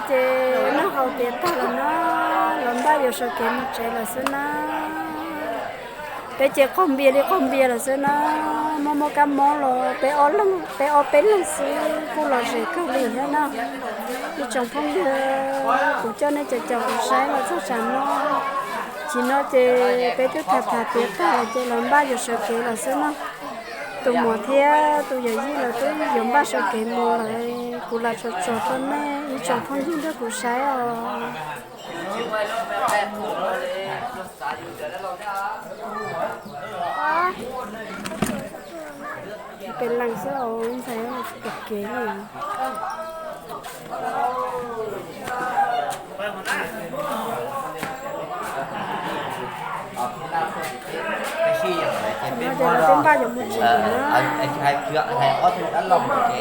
Ces noj haus tiav tag lawm na, los npaj yuav sawv kev mus tsev lawm xwb na. Peb ces qaug npias li qaug npias lawm xwb na. Muaj muaj kab mob los peb ob leeg, peb ob peb leeg xwb kuj lom zem kawg li thiab na. Ib tsoom phooj ywg, kuv coj nej caum caum kuv saib los txog tsam no, tsis no ces peb twb tham tham tiav tag lawm ces los npaj yuav sawv kev lawm xwb na. Tus muam thiab tus yawm yij lawv twb yuav npaj sawv kev mus lawm, kuv lam tsom tsom rau nej ib tsoom phooj ywg nrog kuv saib os. Peb leeg xwb os, ntxhais tsis pom kev li. Ces lawv twb npaj yuav mus tsev lawm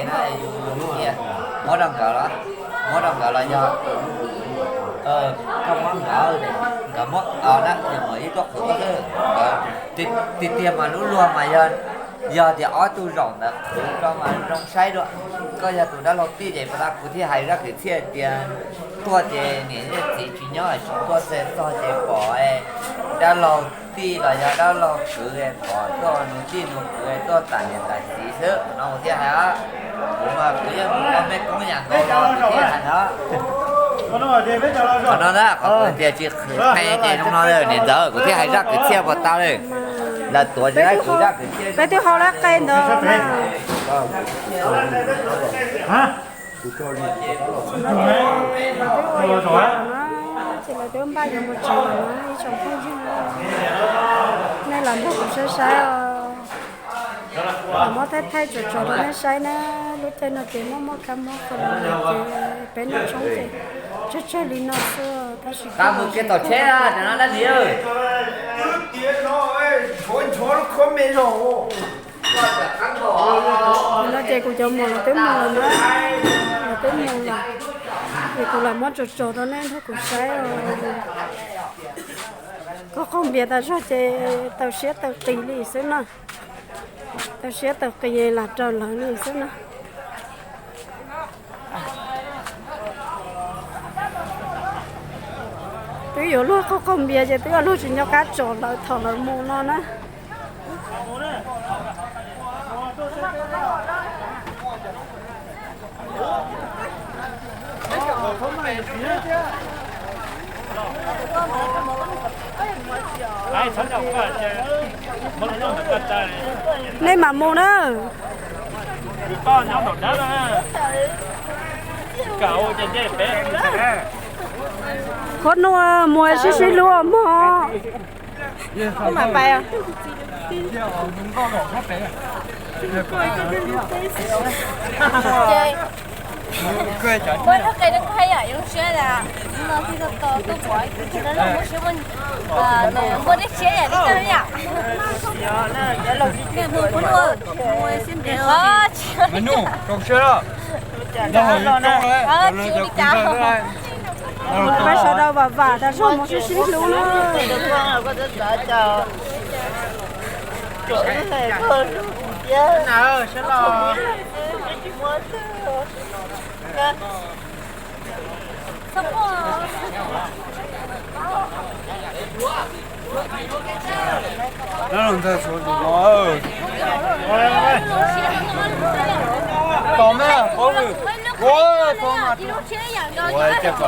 na. Muab rau nkawd los, muab rau nkawd los yog, koj muab nkawd, nkawd muab na, mus ib tuaj qhwv koj xwb. Tiag tiag mas lub luag mas yog, yog tias ob tug zaum ntawd qhwv rau mas zoo saib dua. Koj yog tus dab laug tij ces puas tas kuv thiaj hais zaj kwv txhiaj tias tuaj ces niam thiab txiv tsis nyob, tsis tuaj txog ces pom dab laug tij los yog dab laug kwv pom tuaj nug tij nug kwv tuaj tam niam tam txiv xwb no kuv thiaj hais. Kuv mas kuv yeej mus ua mej koob yam nkaus no kuv thiaj hais na. Qhov no na, qhov kuv tias tsis qhwv qe ces zoo no niam ntxawm, kuv thiaj hais zaj kwv txhiaj puas tau li. Lawv tuav tsis tau kuv zaj kwv txhiaj. Peb twb hau lawv qe ntawd na. Ces lawv twb npaj yuav mus tsev lawm na ib tsoom phooj ywg. Nej los nrog kuv saib saib os. Los muab thaij thaij tsom tsom rau nej saib na. Lub caij no ces muaj muaj kab mob qhov no ces peb noj tshoob ces tsawg tsawg li no xwb tab sis mus kiag tom tsheb na, no dab li. No ces kuv cov muam lawv twb mus lawm na, lawv twb mus lawm, es kuv lam muab tsom tsom rau nej nrog kuv saib. Koj qaug npias tas zog ces taw siab taw qis li xwb na, taw siab taw qis lam raws lawv li xwb na. Twb yuav luag qaug qaug npias ces twb yuav luag tsis nco qab tsom lawv thaum lawv mus no na. Nej mam mus na. Qhov nuav mus sib sib hlub mog. Peb sawv daws vam vam tas zog mus sib sib hlub na. Tos mas, ua, tos mas, ua, cia kom lawv taug kev tso.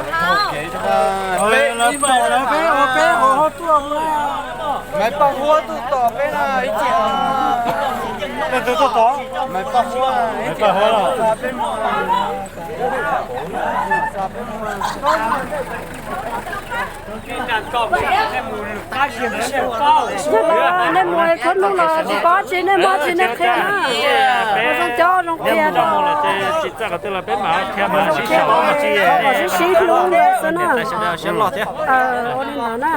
Peb, peb, peb, peb, peb, peb, Maiv Paj Huab tuaj tos peb na ib txhia. Maiv Paj Huab, Maiv Paj Huab, nej mus khaub nug los tsis paub tsi, nej muaj tsi nej qhia na. Zoo cov zoo qhia, tsis txawj qhov twg los peb mam qhia mas sib sau, kom sib sib hlub xwb na. Ua li ntawd na.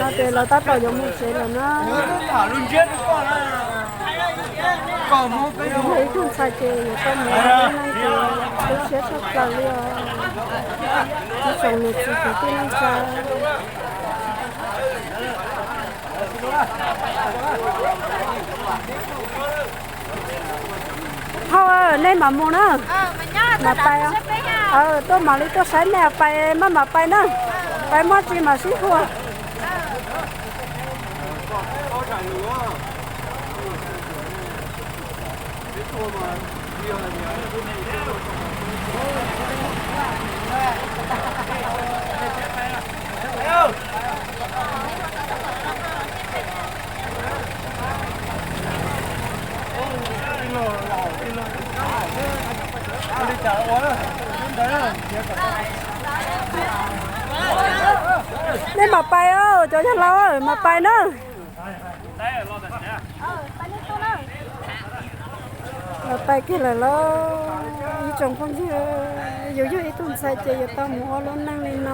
No ces lawv tab tom yuav mus tsev lawm na. Ib tug ntxhais ces yuav tau mus ua lub neej ces tu siab tshaj plaws li os. Ib tsoom niam txiv kwv tij neej tsa. Hau, nej mam mus na. Mam pais, tuaj mam li tuaj saib nej pais, maj mam pais na. Pais muaj tsi mam sib hua. Nej mam pais, cov yawg laus mam pais na. Los pais kiag lawm lauj. Ib tsoom phooj ywg, yus yug ib tug ntxhais ces yuav tau mus ua lub neej li no.